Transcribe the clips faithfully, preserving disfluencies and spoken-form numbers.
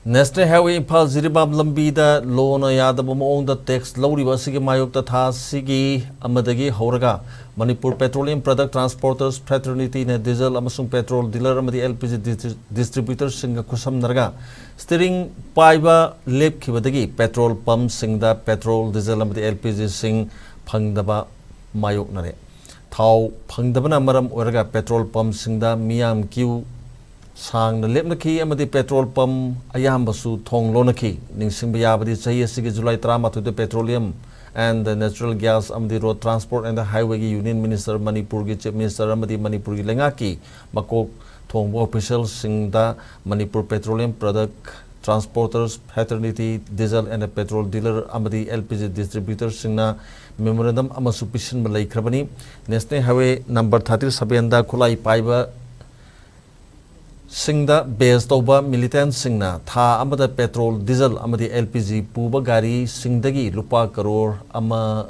National Highway Imphal Jiribam ꯂꯝꯕꯤꯗ ꯂꯣꯅ ꯌꯥꯗꯕ ꯃꯑꯣꯡꯗ ꯇꯦꯛꯁ ꯂꯧꯔꯤꯕ ꯑꯁꯤꯒꯤ ꯃꯥꯌꯣꯛꯇ ꯊꯥ ꯑꯁꯤꯒꯤ ꯑꯃꯗꯒꯤ ꯍꯧꯔꯒ ꯃꯅꯤꯄꯨꯔ Petroleum Product Transporters Fraternityꯅ ꯗꯤꯖꯜ ꯑꯃꯁꯨꯡ ꯄꯦꯇ꯭ꯔꯣꯜ ꯗꯤꯂꯔ ꯑꯃꯗꯤ L P G ꯗꯤꯁꯇ꯭ꯔꯤ-, ꯗꯤꯁꯇ꯭ꯔꯤꯕ꯭ꯌꯨꯇꯔꯁꯤꯡꯒ ꯈꯨꯠꯁꯝꯅꯔꯒ ꯁ꯭ꯇꯤꯌꯔꯤꯡ ꯄꯥꯏꯕ ꯂꯦꯞꯈꯤꯕꯗꯒꯤ ꯄꯦꯇ꯭ꯔꯣꯜ ꯄꯝꯁꯤꯡꯗ ꯄꯦꯇ꯭ꯔꯣꯜ, ꯗꯤꯖꯜ ꯑꯃꯗꯤ L P Gꯁꯤꯡ ꯐꯪꯗꯕ ꯃꯥꯌꯣꯛꯅꯔꯦ꯫ ꯊꯥꯎ ꯐꯪꯗꯕꯅ ꯃꯔꯝ ꯑꯣꯏꯔꯒ ꯄꯦꯇ꯭ꯔꯣꯜ ꯄꯝꯁꯤꯡꯗ ꯃꯤꯌꯥꯝ ꯀ꯭ꯌꯨ ꯁꯥꯡꯅ ꯂꯦꯞꯅꯈꯤ ꯑꯃꯗꯤ ꯄꯦꯇ꯭ꯔꯣꯜ ꯄꯝ ꯑꯌꯥꯝꯕꯁꯨ ꯊꯣꯡ ꯂꯣꯟꯅꯈꯤ꯫ ꯅꯤꯡꯁꯤꯡꯕ ꯌꯥꯕꯗꯤ, ꯆꯍꯤ ꯑꯁꯤꯒꯤ ꯖꯨꯂꯥꯏ ꯇꯔꯥꯃꯥꯊꯣꯏꯗ Petroleum and Natural Gas ꯑꯃꯗꯤ Road Transport and Highwayꯒꯤ Union Minister, ꯃꯅꯤꯄꯨꯔꯒꯤ Chief Minister ꯑꯃꯗꯤ ꯃꯅꯤꯄꯨꯔꯒꯤ ꯂꯩꯉꯥꯛꯀꯤ ꯃꯀꯣꯛ ꯊꯣꯡꯕ ꯑꯣꯐꯤꯁꯤꯌꯦꯜꯁꯤꯡꯗ Manipur Petroleum Product Transporters Fraternity, Diesel and Petrol Dealer ꯑꯃꯗꯤ L P G ꯗꯤꯁꯇ꯭ꯔꯤꯕ꯭ꯌꯨꯇꯔꯁꯤꯡꯅ ꯃꯦꯃꯣꯔꯦꯟꯗꯝ ꯑꯃꯁꯨ ꯄꯤꯁꯤꯟꯕ ꯂꯩꯈ꯭ꯔꯕꯅꯤ꯫ National Highway number thirty sevenꯗ ꯈꯨꯠꯂꯥꯏ ꯄꯥꯏꯕ ꯁꯤꯡꯗ ꯕꯦꯖ ꯇꯧꯕ ꯃꯤꯂꯤꯇꯦꯟꯠꯁꯤꯡꯅ ꯊꯥ ꯑꯃꯗ ꯄꯦꯇ꯭ꯔꯣꯜ, ꯗꯤꯖꯜ ꯑꯃꯗꯤ L P G ꯄꯨꯕ ꯒꯥꯔꯤꯁꯤꯡꯗꯒꯤ ꯂꯨꯄꯥ ꯀꯔꯣꯔ ꯑꯃ,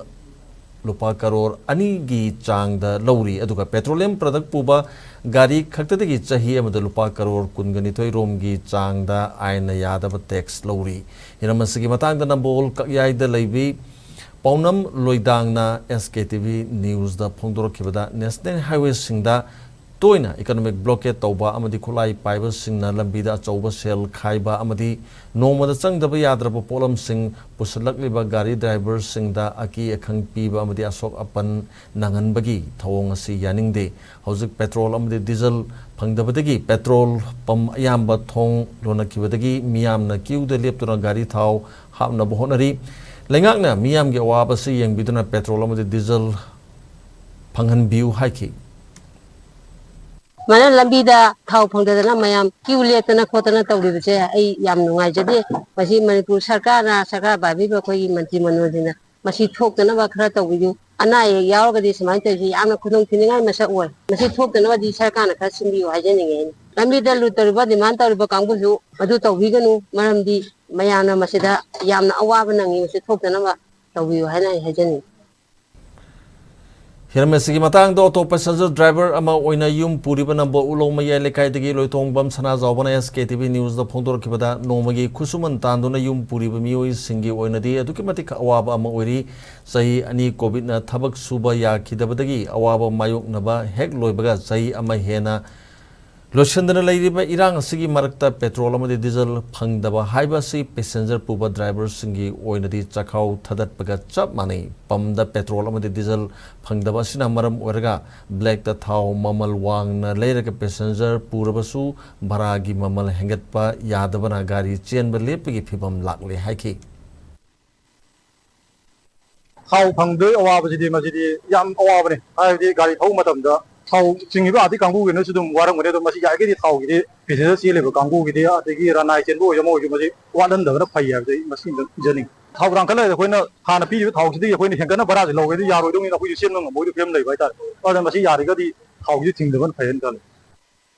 ꯂꯨꯄꯥ ꯀꯔꯣꯔ ꯑꯅꯤꯒꯤ ꯆꯥꯡꯗ ꯂꯧꯔꯤ꯫ ꯑꯗꯨꯒ ꯄꯦꯇ꯭ꯔꯣꯂꯤꯌꯝ ꯄ꯭ꯔꯗꯛ ꯄꯨꯕ ꯒꯥꯔꯤ ꯈꯛꯇꯗꯒꯤ ꯆꯍꯤ ꯑꯃꯗ ꯂꯨꯄꯥ ꯀꯔꯣꯔ ꯀꯨꯟꯒ ꯅꯤꯊꯣꯏ ꯔꯣꯝꯒꯤ ꯆꯥꯡꯗ ꯑꯥꯏꯟꯅ ꯌꯥꯗꯕ ꯇꯦꯛꯁ ꯂꯧꯔꯤ꯫ ꯍꯤꯔꯝ ꯑꯁꯤꯒꯤ ꯃꯇꯥꯡꯗ ꯅꯝꯕꯣꯜ ꯀꯛꯌꯥꯏꯗ ꯂꯩꯕꯤ ꯄꯥꯎꯅꯝ ꯂꯣꯏꯗꯥꯡꯅ S K T V Newsꯗ ꯐꯣꯡꯗꯣꯔꯛꯈꯤꯕꯗ, ꯅꯦꯁꯅꯦꯜ ꯍꯥꯏꯋꯦꯁꯤꯡꯗ ꯇꯣꯏꯅ ꯏꯀꯣꯅꯣꯃꯤꯛ ꯕ꯭ꯂꯣꯀꯦꯠ ꯇꯧꯕ ꯑꯃꯗꯤ ꯈꯨꯠꯂꯥꯏ ꯄꯥꯏꯕꯁꯤꯡꯅ ꯂꯝꯕꯤꯗ ꯑꯆꯧꯕ ꯁꯦꯜ ꯈꯥꯏꯕ ꯑꯃꯗꯤ ꯅꯣꯡꯃꯗ ꯆꯪꯗꯕ ꯌꯥꯗ꯭ꯔꯕ ꯄꯣꯠꯂꯝꯁꯤꯡ ꯄꯨꯁꯤꯜꯂꯛꯂꯤꯕ ꯒꯥꯔꯤ ꯗ꯭ꯔꯥꯏꯚꯔꯁꯤꯡꯗ ꯑꯀꯤ ꯑꯈꯪ ꯄꯤꯕ ꯑꯃꯗꯤ ꯑꯁꯣꯛ ꯑꯄꯟ ꯅꯪꯍꯟꯕꯒꯤ ꯊꯧꯑꯣꯡ ꯑꯁꯤ ꯌꯥꯅꯤꯡꯗꯦ꯫ ꯍꯧꯖꯤꯛ ꯄꯦꯇ꯭ꯔꯣꯜ ꯑꯃꯗꯤ ꯗꯤꯖꯜ ꯐꯪꯗꯕꯗꯒꯤ ꯄꯦꯇ꯭ꯔꯣꯜ ꯄꯝ ꯑꯌꯥꯝꯕ ꯊꯣꯡ ꯂꯣꯟꯅꯈꯤꯕꯗꯒꯤ ꯃꯤꯌꯥꯝꯅ ꯀ꯭ꯌꯨꯗ ꯂꯦꯞꯇꯨꯅ ꯒꯥꯔꯤ ꯊꯥꯎ ꯍꯥꯞꯅꯕ ꯍꯣꯠꯅꯔꯤ꯫ ꯂꯩꯉꯥꯛꯅ ꯃꯤꯌꯥꯝꯒꯤ ꯑꯋꯥꯕꯁꯤ ꯌꯦꯡꯕꯤꯗꯨꯅ ꯄꯦꯇ꯭ꯔꯣꯜ ꯑꯃꯗꯤ ꯗꯤꯖꯜ ꯐꯪꯍꯟꯕꯤꯌꯨ ꯍꯥꯏꯈꯤ꯫ ꯁꯨꯃꯥꯏꯅ ꯂꯝꯕꯤꯗ ꯊꯥꯎ ꯐꯪꯗꯗꯅ ꯃꯌꯥꯝ ꯀ꯭ꯌꯨ ꯂꯦꯞꯇꯅ ꯈꯣꯠꯇꯅ ꯇꯧꯔꯤꯕꯁꯦ ꯑꯩ ꯌꯥꯝ ꯅꯨꯡꯉꯥꯏꯖꯗꯦ꯫ ꯃꯁꯤ ꯃꯅꯤꯄꯨꯔ ꯁꯔꯀꯥꯔꯅ, ꯁꯔꯀꯥꯔ ꯄꯥꯏꯕꯤꯕ ꯑꯩꯈꯣꯏꯒꯤ ꯃꯟꯇ꯭ꯔꯤ ꯃꯟꯗꯣꯜꯁꯤꯡꯅ ꯃꯁꯤ ꯊꯣꯛꯇꯅꯕ ꯈꯔ ꯇꯧꯕꯤꯌꯨ꯫ ꯑꯅꯥ ꯑꯌꯦꯛ ꯌꯥꯎꯔꯒꯗꯤ ꯁꯨꯃꯥꯏꯅ ꯇꯧꯔꯤꯁꯤ ꯌꯥꯝꯅ ꯈꯨꯗꯣꯡ ꯊꯤꯅꯤꯡꯉꯥꯏ ꯃꯁꯛ ꯑꯣꯏ꯫ ꯃꯁꯤ ꯊꯣꯛꯇꯅꯕꯗꯤ ꯁꯔꯀꯥꯔꯅ ꯈꯔ ꯁꯤꯟꯕꯤꯌꯨ ꯍꯥꯏꯖꯅꯤꯡꯉꯦ ꯑꯩꯅ꯫ ꯂꯝꯕꯤꯗ ꯂꯨꯠ ꯇꯧꯔꯤꯕ, ꯗꯤꯃꯥꯟ ꯇꯧꯔꯤꯕ ꯀꯥꯡꯕꯨꯁꯨ ꯃꯗꯨ ꯇꯧꯕꯤꯒꯅꯨ, ꯃꯔꯝꯗꯤ ꯃꯌꯥꯝꯅ ꯃꯁꯤꯗ ꯌꯥꯝꯅ ꯑꯋꯥꯕ ꯅꯪꯉꯤ, ꯃꯁꯤ ꯊꯣꯛꯇꯅꯕ ꯇꯧꯕꯤꯌꯨ ꯍꯥꯏꯅ ꯑꯩ ꯍꯥꯏꯖꯅꯤꯡꯉꯤ꯫ ꯍꯤꯔꯝ ꯑꯁꯤꯒꯤ ꯃꯇꯥꯡꯗ ꯑꯣꯇꯣ ꯄꯦꯁꯦꯟꯖꯔ ꯗ꯭ꯔꯥꯏꯚꯔ ꯑꯃ ꯑꯣꯏꯅ ꯌꯨꯝ ꯄꯨꯔꯤꯕ ꯅꯝꯕꯣꯜ ꯎꯂꯧꯃꯌꯥꯏ ꯂꯩꯀꯥꯏꯗꯒꯤ ꯂꯣꯏꯇꯣꯡꯕꯝ ꯁꯅꯥꯖꯥꯎꯕꯅ ꯑꯦꯁ ꯀꯦ ꯇꯤ ꯚꯤ ꯅ꯭ꯌꯨꯁꯇ ꯐꯣꯡꯗꯣꯔꯛꯈꯤꯕꯗ, ꯅꯣꯡꯃꯒꯤ ꯈꯨꯠꯁꯨꯃꯟ ꯇꯥꯟꯗꯨꯅ ꯌꯨꯝ ꯄꯨꯔꯤꯕ ꯃꯤꯑꯣꯏꯁꯤꯡꯒꯤ ꯑꯣꯏꯅꯗꯤ ꯑꯗꯨꯛꯀꯤ ꯃꯇꯤꯛ ꯑꯋꯥꯕ ꯑꯃ ꯑꯣꯏꯔꯤ꯫ ꯆꯍꯤ ꯑꯅꯤ ꯀꯣꯚꯤꯗꯅ ꯊꯕꯛ ꯁꯨꯕ ꯌꯥꯈꯤꯗꯕꯗꯒꯤ ꯑꯋꯥꯕ ꯃꯥꯌꯣꯛꯅꯕ ꯍꯦꯛ ꯂꯣꯏꯕꯒ ꯆꯍꯤ ꯑꯃ ꯍꯦꯟꯅ ꯂꯣꯏꯁꯤꯟꯗꯅ ꯂꯩꯔꯤꯕ ꯏꯔꯥꯡ ꯑꯁꯤꯒꯤ ꯃꯔꯛꯇ ꯄꯦꯇ꯭ꯔꯣꯜ ꯑꯃꯗꯤ ꯗꯤꯖꯜ ꯐꯪꯗꯕ ꯍꯥꯏꯕ ꯑꯁꯤ ꯄꯦꯁꯦꯟꯖꯔ ꯄꯨꯕ ꯗ꯭ꯔꯥꯏꯚꯔꯁꯤꯡꯒꯤ ꯑꯣꯏꯅꯗꯤ ꯆꯥꯛꯈꯥꯎ ꯊꯥꯗꯠꯄꯒ ꯆꯞ ꯃꯥꯟꯅꯩ꯫ ꯄꯝꯗ ꯄꯦꯇ꯭ꯔꯣꯜ ꯑꯃꯗꯤ ꯗꯤꯖꯜ ꯐꯪꯗꯕ ꯑꯁꯤꯅ ꯃꯔꯝ ꯑꯣꯏꯔꯒ ꯕ꯭ꯂꯦꯛꯇ ꯊꯥꯎ ꯃꯃꯜ ꯋꯥꯡꯅ ꯂꯩꯔꯒ ꯄꯦꯁꯦꯟꯖꯔ ꯄꯨꯔꯕꯁꯨ ꯚꯔꯥꯒꯤ ꯃꯃꯜ ꯍꯦꯟꯒꯠꯄ ꯌꯥꯗꯕꯅ ꯒꯥꯔꯤ ꯆꯦꯟꯕ ꯂꯦꯞꯄꯒꯤ ꯐꯤꯕꯝ ꯂꯥꯛꯂꯦ ꯍꯥꯏꯈꯤ꯫ ꯊꯥꯎ ꯐꯪꯗꯣꯏ ꯑꯋꯥꯕꯁꯤꯗꯤ, ꯃꯁꯤꯗꯤ ꯌꯥꯝ ꯑꯋꯥꯕꯅꯤ꯫ ꯍꯥꯏꯕꯗꯤ ꯒꯥꯔꯤ ꯊꯧꯕ ꯃꯇꯝꯗ ꯊꯥꯎ ꯆꯤꯡꯉꯤꯕ ꯑꯥꯗꯤ ꯀꯥꯡꯕꯨꯒꯤꯅꯁꯨ ꯑꯗꯨꯝ ꯋꯥꯔꯝꯒꯅꯤ, ꯑꯗꯣ ꯃꯁꯤ ꯌꯥꯔꯤꯈꯩꯗꯤ ꯊꯥꯎꯒꯤꯗꯤ, ꯄꯦꯁꯦꯟꯖꯔ ꯆꯦꯜꯂꯤꯕ ꯀꯥꯡꯕꯨꯒꯤꯗꯤ, ꯑꯗꯒꯤ ꯔꯅꯥꯏ ꯆꯦꯟꯕ ꯑꯣꯏꯔꯁꯨ ꯑꯃ ꯑꯣꯏꯔꯁꯨ, ꯃꯁꯤ ꯋꯥꯠꯍꯟꯗꯕꯅ ꯐꯩ ꯍꯥꯏꯕꯁꯦ ꯑꯩ ꯃꯁꯤꯃꯗ ꯄꯤꯖꯅꯤꯡꯉꯤ꯫ ꯊꯥꯎ ꯇꯥꯡꯈꯠꯂꯒꯗꯤ ꯑꯩꯈꯣꯏꯅ ꯍꯥꯟꯅ ꯄꯤꯔꯤꯕ ꯊꯥꯎꯁꯤꯗꯒꯤ ꯑꯩꯈꯣꯏꯅ ꯍꯦꯟꯒꯠꯅ ꯚꯔꯥꯁꯦ ꯂꯧꯒꯦꯗꯤ ꯌꯥꯔꯣꯏꯗꯧꯅꯤꯅ, ꯑꯩꯈꯣꯏꯁꯨ ꯆꯦꯟꯕ ꯉꯝꯃꯣꯏꯗꯕ ꯐꯤꯕꯝ ꯂꯩꯕ ꯍꯥꯏꯇꯥꯔꯦ꯫ ꯑꯗꯨꯅ ꯃꯁꯤ ꯌꯥꯔꯤꯒꯗꯤ ꯊꯥꯎꯁꯤ ꯊꯤꯡꯗꯕꯅ ꯐꯩ ꯍꯥꯏꯅ ꯈꯜꯂꯤ꯫